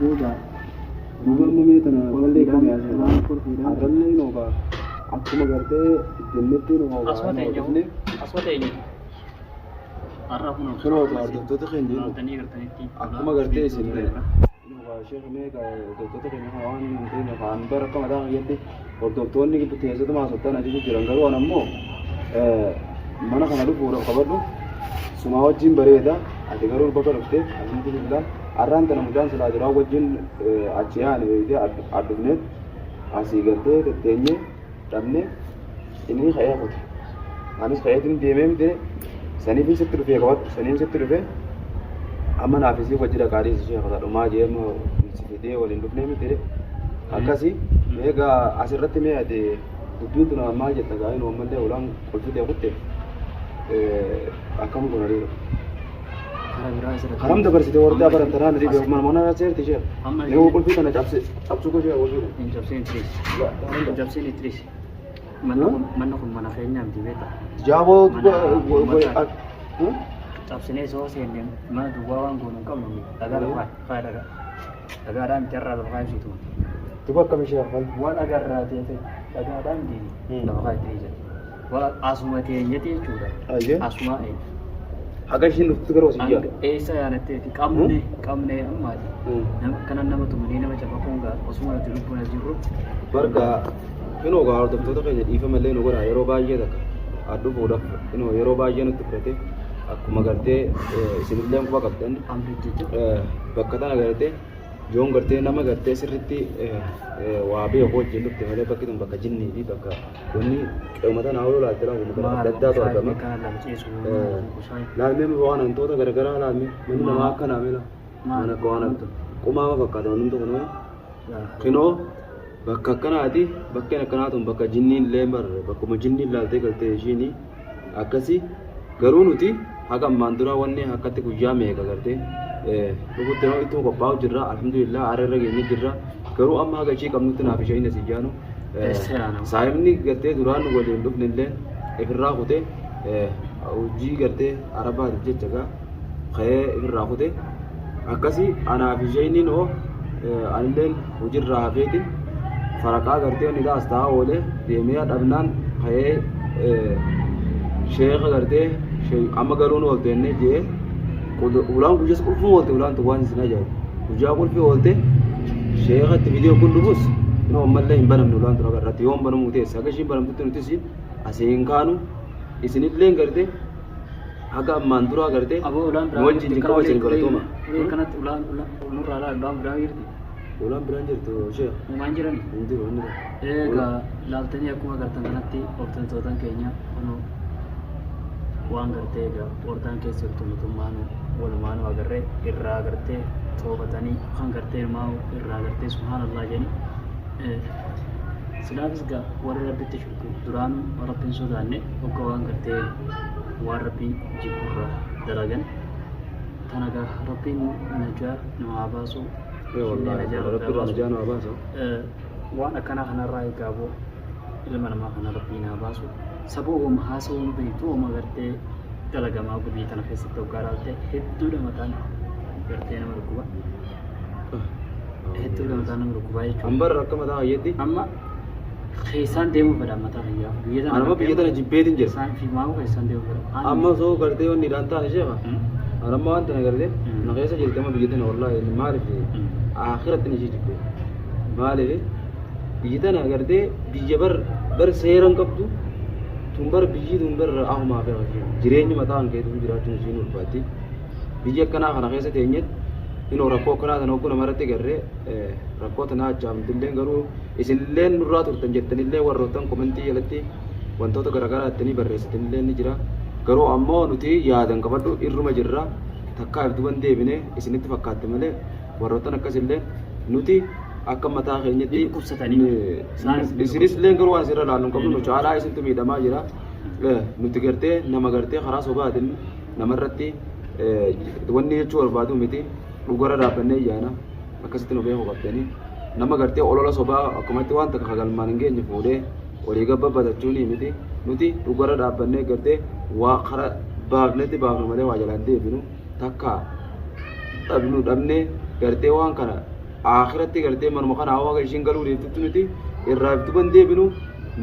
Duuba amma mee tana wallee kam Arrallee noogaa akkuma gartee jennetti noogaa Asuma teenya dhufne asuma teenya. Har'a kun Kunoo hordoftoota keenya laaltanii gartanitti. akkuma gartee isin noogaa sheekh mee hordoftoota keenya kana waan hin ta'in afaan bara akka mataa kiyyatti hordoftoonni teessotuma haasoftaan ajaju jiran garuu an ammoo mana kana dhufuudhaaf qabadhu sumaa wajjin bareeda ati garuu bakka dhufte alhamdulillah arraan tana mucaan silaa duraa wajjin achi yaane beeytee addufneet asii galtee tetteenyee dhabne inni ka'ee kute anis ka'eetiin deemee miti saniifin sitti dhufee qabadhu saniin sitti dhufee amma naaf isii wajji dhaqaa dhiisi ishee kata dhumaa jee si fidee waliin dhufnee miti akkasi egaa asirratti mee ati dubbiin tun maal jetta gaa inni ammallee ulaan qulfitee kutte akkam kun ariira Karaa biraa asirratti. karam dabarsite wardaa baran tanaa na dhibe mana mana seerti ishee Amma ni qulfii tana cabse cabsuu koo ishee qulfii Hin cabsiin tiriis. Hin cabsiin tiriis. Manni kun manni kun mana keenyaa miti beektaa. Jaaboo Mana Cabsinee soo seenne mana duwwaa waan goonu hin qabnu dhagaa lafa faaya dhagaa. Dhagaadhaan miti irraa lafa kaayibsiitu. Duba akkam ishee afaan Waan dhagarraa ta'e dhagaadhaan miti lafa kaayibsiitu jira. Waan asuma teenyeti jechuudha. Ayyee. Asuma Haga ishiin dhuftu garuu asii jira. Eessa yaanatteeti qabne qabne ammaati. Kanan nama tumanii nama cafaquun gaa osuma nuti lubbuun as jirru. Barga inoo gaa hordoftoota keenya dhiifama illee nu godha yeroo baay'ee takka addufuudhaaf inoo yeroo baay'ee nutti fudhate akkuma gartee isinillee quba qabdan Amri jechuudha. bakka tana gartee yoon gartee nama gartee sirriitti waa beeku wajjin dhufte malee bakki tun bakka jinnii fi bakka wanni qe'uma tana yoo ilaalte laal kun adda addaatu argama. Laalmee waan hantoota garaagaraa laalmee manni namaa akka naamee laa mana akka waan qumaama fakkaata wanni tokko nama kinoo bakka akkanaati bakkeen akkanaa tun bakka jinniin illee barre bakkuma jinniin laaltee galtee ishiini akkasi garuu nuti haga ammaan dura wanni akkatti guyyaa meeqa gartee dhugutti nama ittuma qophaa'u jirra alhamdulillah aara irra geenye jirra garuu amma haga ishii qabnutti naaf ishee hin jaanu saayimni gartee duraan waliin dhufne illee ifirraa kute hojii gartee arabaatiif jecha gaa ka'ee ifirraa kute akkasi anaaf isheenin hoo anilleen hojiirraa hafeetiin faraqaa gartee inni as taa'aa oolee deemee dhabnaan ka'ee sheeka gartee amma galuun oolte inni jee ulaan guyyaas qulfuun oolte ulaan tun waan isin ajaa'ibu guyyaa qulfii oolte sheeka itti fidee kun dhufus inoo ammallee hin banamne ulaan tun agarratti yoo hin banamuu teesse akka ishiin banamtutti nutis asii hin kaanu isinillee gartee haga ammaan duraa gartee Aboo ulaan biraa nu wajjin jirti. qaba isin galatooma. Ulee kanatti ulaan nurraa laa ulaan biraa jirti. Ulaan biraan jirtu sheekh Uumaan jiran. hin jiru inni kun. Egaa laaltanii akkuma gartan kanatti hordoftoota keenya kunoo waan gartee egaa wardaan keessa jirtu mootummaanuu walumaanuu agarree irraa gartee toobatanii kan gartee ilmaa'u irraa gartee subhaanallah jedhanii silaafis gaa warri rabbitti shirku duraanuu rabbiin sodaanne hogga waan gartee waan rabbiin jibburraa dalagan tana gaa rabbiin najaa nu haa baasu Ee wallaahi najaa rabbi rabbi haa irraa baasu. najaa nu haa baasu. Waan akkanaa kanarraa egaa boo ilma namaa kana rabbiin haa baasu. Saboo homa haasawuun beektu homa gartee dalagamaa biyya tana keessatti hoggaa ilaalte hedduudha mataan gartee nama dhukkuba. Hedduudha mataan nama dhukkubaa jechuudha. Ambar akka mataa kiyyaatti Amma keessaan deemuu fedha mataa kiyyaa. Biyya tana Anuma biyya tana jibbeetiin jira. Keessaan fi maamuu keessaan deemuu fedha. Amma osoo gartee wanni dhaan taane sheekha. Anamma waan tana gartee na keessa jirti amma biyya tana wallaahi maaliif akhiratti ni ishee jibbe. Maaliif biyya tana gartee biyya bar bar seera hin qabdu tun bar biyyi tun bar ahumaa fi jireenyi mataa kan keetu jiraachuun isiin ulfaatti. Biyya akkanaa kana keessa teenyetti Inoo rakkoo akkanaa sana hogguu namarratti garree rakkoo tanaa achaamtillee garuu isinillee nurraa turtan jettanillee warroottan komentii jalatti wantoota garaagaraa jettanii barreessitanillee ni jira. Garuu ammoo nuti yaadan qabadhu irruma jirra takkaa if duban deebine isinitti fakkaatte malee warroottan akkasillee nuti akka mataa keenyatti Ni dhukkubsatanii. Isaanis ni isinis illee garuu waan asirra ilaallu hin qabnu nu caalaa isintu miidhamaa jira. Nuti gartee nama gartee karaa sobaatiin namarratti wanni jechuu barbaadu miti dhugarra dhaabbannee iyyaana akkasitti nu beekuu qabdanii nama gartee olola sobaa akkumatti waan takka galmaan hin geenye fuudhee olii gabba batachuunii miti nuti dhugarra dhaabbannee gartee waa kara baafnetti baafnu malee waa jalaan deebinu takka dhabnu dhabnee gartee waan kana akhiratti gartee manuma kana hawa ishiin galuu deebitutti nuti irraa duban deebinu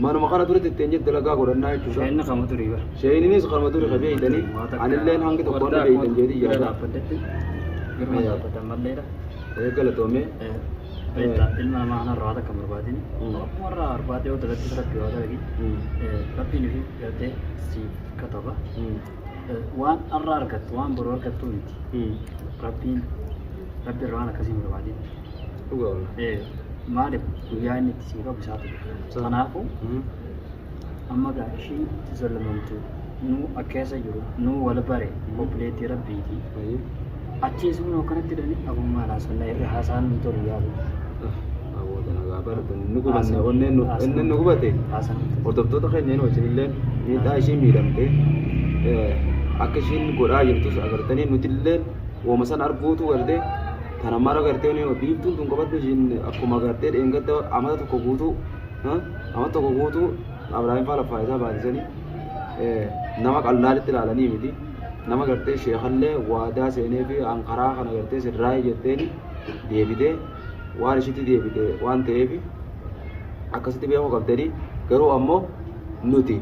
manuma kana dura tetteenye dalagaa godhannaa jechuudha. Shayinni kama durii bara. Shayininis kanuma duri ka beeytanii anilleen hangi tokkoon na beeytan jedhii Bira yaada. dhaabbatetti birma dhaabbatan malleedha. Galatoomee. Beektaa ilma namaa kanarraa waan akka hin barbaadin. Warra barbaadee yoo dalagde rabbi waa dalagi. Rabbiin fi gartee siif kataba. Waan har'a argattu waan boru argattu miti. Rabbiin rabbi irraa waan akkasii hin barbaadin. Dhugaa wallah. Maaliif guyyaa inni itti sii qabu isaatu beeka. Kanaafuu amma gaa ishiin itti zallamamtu nu akkeessa jiru nu wal bare obboleettii rabbiiti. Achiis immoo akkanatti hidhanii abummaa laasannaa irra haasaan nu tolu yaalu. Abboota nagaa baratan nu gubanne onneen nu onneen nu gubate. Haasaan nu tolu. Hordoftoota keenya inni wajjin miidhaa ishiin miidhamte akka ishiin godhaa jirtus agartanii nuti illee wooma san arguutu gartee tana mara gartee ni biiftuun tun qabadhu ishiin akkuma gartee dheengadda amata tokko guutuu amata tokko guutuu Abrahaam faa lafaa isaa baasisanii nama qallaalitti ilaalanii miti nama gartee sheekallee waadaa seenee fi ankaraa kana gartee sirraa'ee jetteeni deebitee waan ishitti deebite waan ta'eef akkasitti beekuu qabdanii garuu ammoo nuti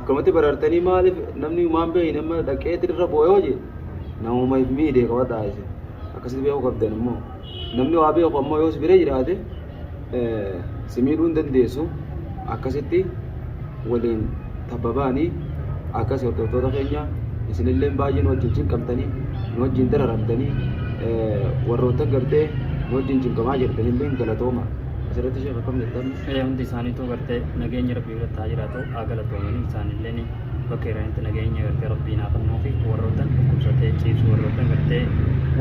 akkamatti barartanii maaliif namni maan beeyin amma dhaqeetti irra boo'ee hojii namuma miidhee qabadhaa isin akkasitti beekuu qabdan immoo namni waa beeku ammoo yoo si bira jiraate si miidhuu hin dandeessu akkasitti waliin tabbabaanii akkas hordoftoota keenya isinillee baay'ee nu wajjin cinqamtanii nu wajjin dararamtanii warroota gartee nu wajjin cinqamaa jirtanillee galatooma asirratti sheekh akkam jettan. Hundi isaaniitu gartee nageenya rabbii biratti haa jiraatu haa galatoomanii isaanillee bakka jiranitti nageenya gartee rabbiin haa kennuu fi warroottan dhukkubsatee ciisu warroottan gartee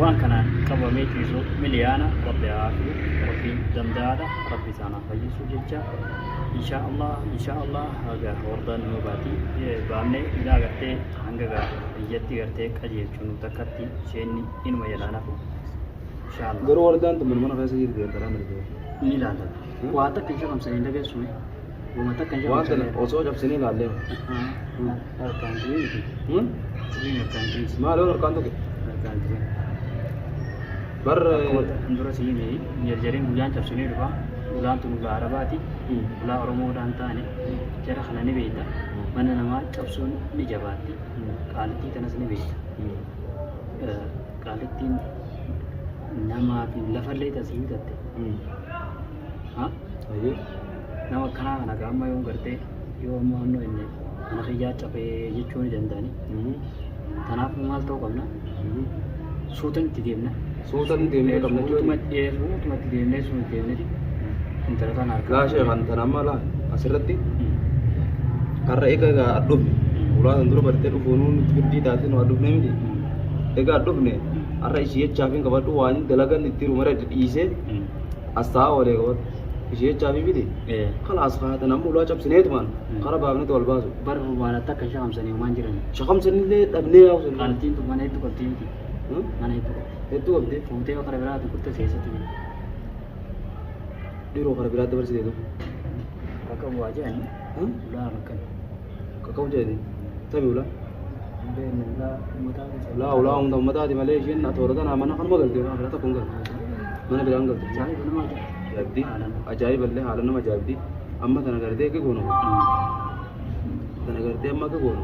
waan kanaan qabamee ciisu miliyaana rabbi haa fi rabbiin danda'aadha rabbi isaan haa fayyisu jecha insha Allah insha Allah haga wardaan nama baati baafnee ilaa gartee hanga gaa biyyatti gartee qajeelchu nu takkatti isheen inuma jalaan hafu insha Allah. Garuu wardaan tun mana keessa jirti intalaan argee. Ni ilaallata. Waa takka hin shaqamsanii dhageessume. Wama takka hin Waan kana shaqamsanii. osoo cabsinee ilaallee. Harkaan turii miti. Turii harkaan turii. Maal yoo harkaan tuqe? Harkaan turii. Bar Akkuma dura si hime jarjariin guyyaan cabsinee dhufa. Ulaan tun ulaa Arabaati. Ulaa Oromoodhaan taane jara kana ni beekta. Mana namaa cabsuun ni jabaatti. Qaalittii tanas ni beekta. Qaalittiin namaa fi lafallee tasii bitatte. Nama akkanaa kana amma yoo gartee yoo amma onnoo inni mana kiyyaa cabee jechuu ni danda'ani. Kanaafuu maal ta'uu qabna? Suutan itti deemna. Suutan deemnee qabna jechuudha. Suutuma itti deemnee suutuma itti deemnee intala tana harkaa. Laa sheekhan tan amma laa asirratti har'a egaa egaa dhufne ulaa san dura bartee dhufuun nutti firdii taatee nu dhufne miti. Egaa dhufne har'a ishii jechaaf hin qabadhu waan dalagan itti rumara dhiisee as taa'aa oolee qabadhu. Ishii jechaaf miti. Kalaas kaatan amma ulaa cabsineetumaan kara baafnetu wal baasu. Bar waan akka shakamsanii homaan jiran. Shakamsanillee dhabnee yaa'u sun. Qaalittiin tun mana hedduu qabdi miti. Mana hedduu qabdi. Hedduu qabdi. Fuutee kara biraatti kutte seessatti miti. Dhiiroo kara biraatti dabarsitee tu. Bakka bu'aa jedhanii. Ulaa bakka. Kaka'u jedhanii. Tabi ulaa. Ulaa uummataa. Ulaa ulaa hunda uummataati malee isheen atoora tanaa mana kanuma galte mana biraa tokko hin galte. Mana biraan galte. Ajaa'iba nama Ajaa'ibdi. Ajaa'iballee haala nama ajaa'ibdi. Amma tana gartee akka goonu. Tana gartee amma akka goonu.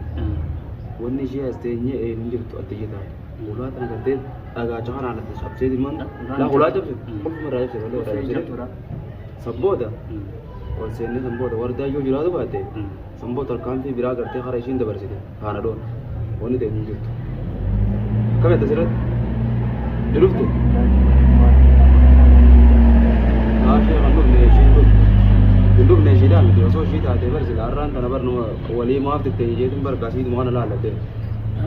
Wanni ishee as teenyee hin jirtu adda taate. Ulaa tana gartee dhagaacha kanaan adda cabsee dirman. Laa ulaa cabse. Qulfuma irraa cabse malee irraa cabse. Sabbooda. Ol seennee sanbooda wardaa yoo jiraatu baatte sanboota tarkaanfii biraa gartee kara ishiin dabarsite faana dhoon wanni ta'e hin jirtu. Kam jette asirratti? Ni dhufte? Gaafii kan dhufne ishiin dhufte. Hin dhufne ishiidhaa miti osoo ishii taatee bar sila har'aan tana bar numa walii maaf tittee jeetiin bar kasiituma kana laallatte.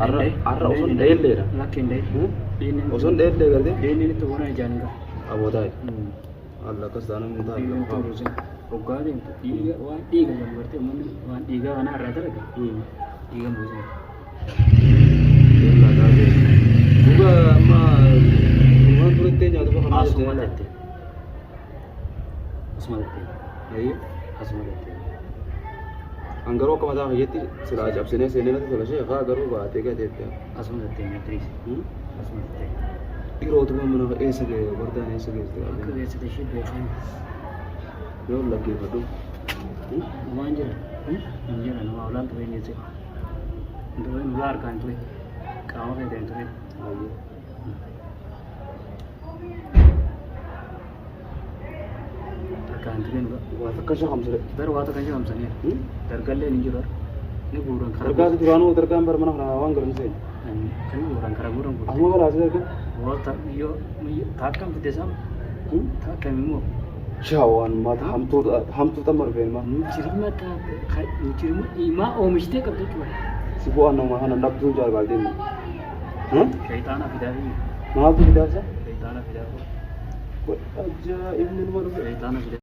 Har'a har'a osoo hin dheelleedha. Lakki hin dheelle. Osoo hin dheellee gartee? Dheelleen itti boona ijaan hin gahu. Abootaa. Alla akkas taanaan hin Dhiiga itti taatu. buusin. Hoggaa deemtu dhiiga waan dhiiga jedhamu gartee uummanni waan dhiigaa kana irraa dalaga. Dhiiga hin buusin. Yallaa taatee. Duuba amma waan turettee nyaatu qofa maal Asuma jettee? tettee. Asuma tettee. Ayyee. Asuma tettee. An garuu akka mataa kiyyaatti silaa cabsinee seenee natti tola ishee haa garuu baatee gateette. Asuma tettee nyaatiriis. Asuma tettee. Dhiirotuma mana eessa ga'e bardaan eessa geesse? Akka geessite ishee beekan. Yoo laggeeffadhu. Waan jira. Hin jira nama olaan ture hin geesse. Ture ulaa harkaan ture. Qaama feeteen ture. Ayyee. Harkaan ture nu Waa takka shakamsire. Bar waa takka shakamsaniira. Dargalleen hin jiru. Ni guuran karaa. Dargaasi duraanuu dargaan bar mana kana waan garan seeni. Kan guuran karaa guuran guuran. Asuma balaasii dargaan. Waa yoo taakkam fide sam taakkam immoo. Shaawaan maata hamtuu hamtuu xamma dhufeen maa. Mujirima mujirima himaa oomishtee qabdu jechuudha. Si bu'aan nama kana dhabduu jaalbaalteen. Shayxaana fidaa fi Maaltu fidaasa? shayxaana fidaa. Ajaa'ibni numa dhufe. Shayxaana fidaa.